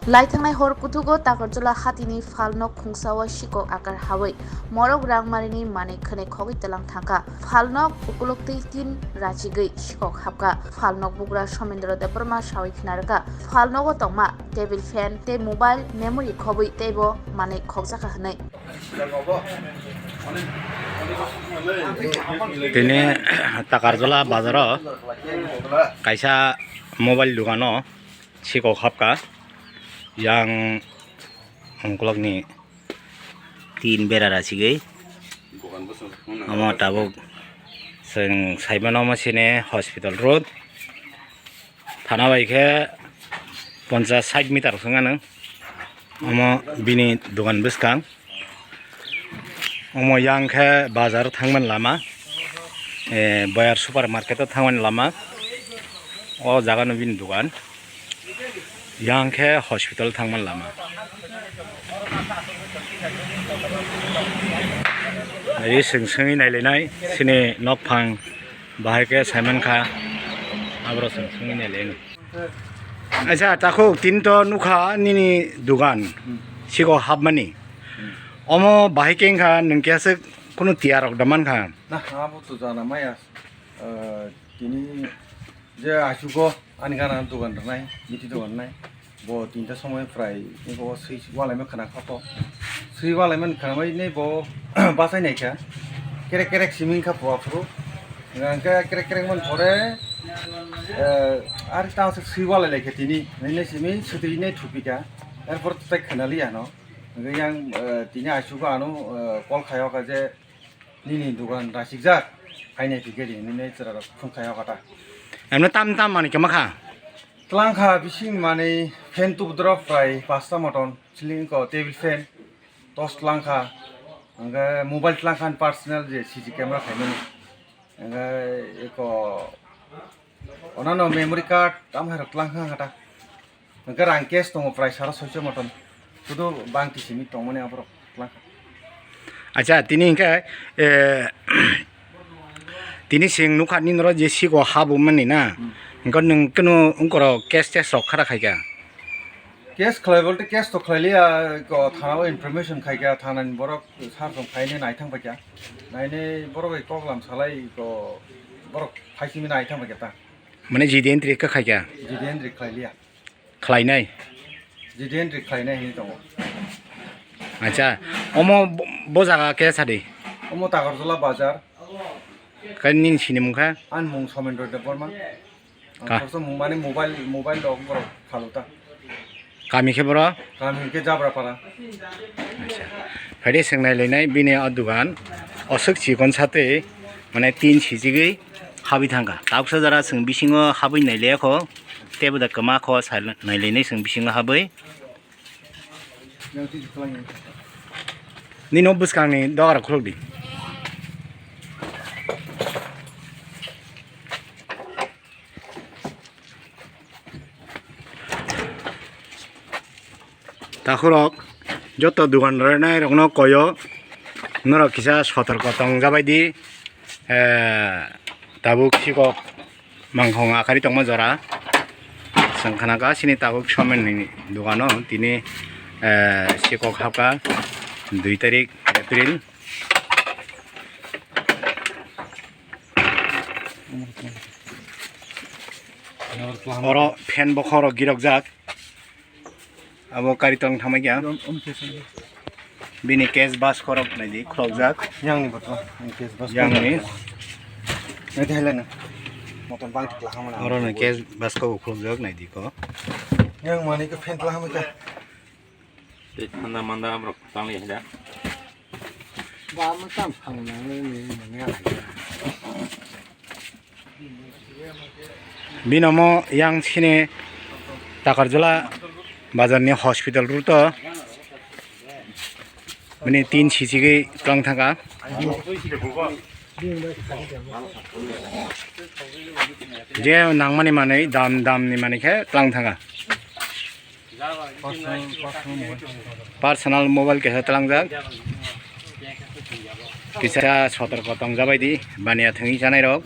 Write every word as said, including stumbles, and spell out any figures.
Laithangnai hor kuthugo Takarjala hatini phalnok khungsao sikok akar hawi morok rangmarini manwi khwnwi khogwi tlang thangkha. Phalnok ukulok twi tin rachigwi sikok hapkha. Phalnok bugra Somendro Debbarma sawi khna rwkha, phalnogo tongma table fan tei mobile memory khobwi teibo manwi khokjakha hwnwi. Tini Takarjala bazaro kaisa mobile dogano sikok hapkha. Yang ungkulukni tin bera rachigwi omo tabuk chwng saimano omo sini hospital road. Thana bai khe ponchas sait meter wngkha nang. Omo bini dogan bwskang. Omo yang khe bazar thangmani lama, eh, Boyar super market o thangmani lama. O jaga no bini dogan. Yang khe hospital thangmani lama. Nai chwng swngwi nailainai sini nokphang. Bahai khe saimankha, aborok chwng swngwi nailai. Acha, takhuk, tini to nukha nini dogan, hmm, sikok hapmani. Hmm. Omo bahai khe wngkha nwng khe aswk kunu tiyar rok da mankha. Na, abo to jana maya. Ah, tini je achugo ani gana dogan rwnai, biti dogan rwnai. Bo tinta somoi prai eko swi walaima khwna kha to. Swi walaimani khwnamai nei bo bachai naikha. Kerek kerek simi wngkha po aphuru. Hwnkhe kerek kerek man pore, eh, ari tang swi walai laikha tini. Nini simi swtwi nai thupikha. Erpor tai khwnaliya no. Hwnkhe yang, eh, tini achugo ano, eh, call khaio kha je, nini dogan rachikjak, hai nai phikhe di, nini chwra rok phone khai o kata. Emno tam tam manwi khe makha? Twlang kha bising manwi fan tub drop prai pasta moton, ceiling ko table fan, torch twlang kha, hwnkhe mobile twlang kha personal je C C camera khaimani, hwnkhe eko Onano memory card tamo hai rok twlang kha ta. Hwnkhe rang cash tongo prai sara soicho motom. Sudu bangti simi tongmani aborok twlang kha. Acha, tini hwnkhe, eh, tini chwng nukha nini oro je siko habumani na. Hmm. Hwnkhe nwng kunu ungkorok cash tesh rok khara khaikha. Case khlai bolte case to khlai liya, ko thana o information khai kha, thana ni borok sar song khai ne nai thang paikha, nai ne borok bai kok lam salai ko borok phai simi nai thang paikha ta. Mane G D entry ka khai kha? G D entry khlai liya. Khlai nai? G D entry khlai nai hinwi tongo. Acha, omo bo, bo jaga khe sadi? Omo Takarjala bazar. Khe nini sini mungkha? Ani mung Somendro Debbarma. Ang Ka- khoroksa mung mani mobile, mobile rok borok phalu ta. Kami khe boro? Kami khe Jabrapara. Acha. Phaide swngnai lainai bini o dogan. Oswk chikon satwi mane tin sijigwi habwi thangkha. Tabuksa jora chwng bisingo habwi nai laiya kho. Tebo da kwma kho sa nai lainai chwng bisingo habwi. Nini o bwskangni dogar khuluk di. Takhurok joto dogan rwnai rokno koyo norok kisa sotorko tong jabai di, eh, tabuk sikok. Mangkhong akari tongma jora. Chwng khana kha sini tabuk somen ni dogano tini, eh, sikok hapkha dui tarik April. Oro fan bokhorok girokjak. Abo kari tong thamai kya? Bini case bus khorok naidi khorokjak. Yang ni botol, yang case bus. Yang ni. Naidi hai lana. Motor bang tikla hamana. Oro ni case bus ko khorokjak naidi ko. Yang mani ko fan tla hamai kya? Tei thanda manda amrok tang ya da. Ba mo tam phang na ni ni ni. Bini omo yang sini Takarjala bazar ni hospital road o bini tin sijigwi tlang thangkha. Je nangmani manwi dam dam ni manwi khe tlang thangkha. Personal mobile kaisa tlangjak. Kisa sotorko tongjabai di, baniya thwngwi chanai rok.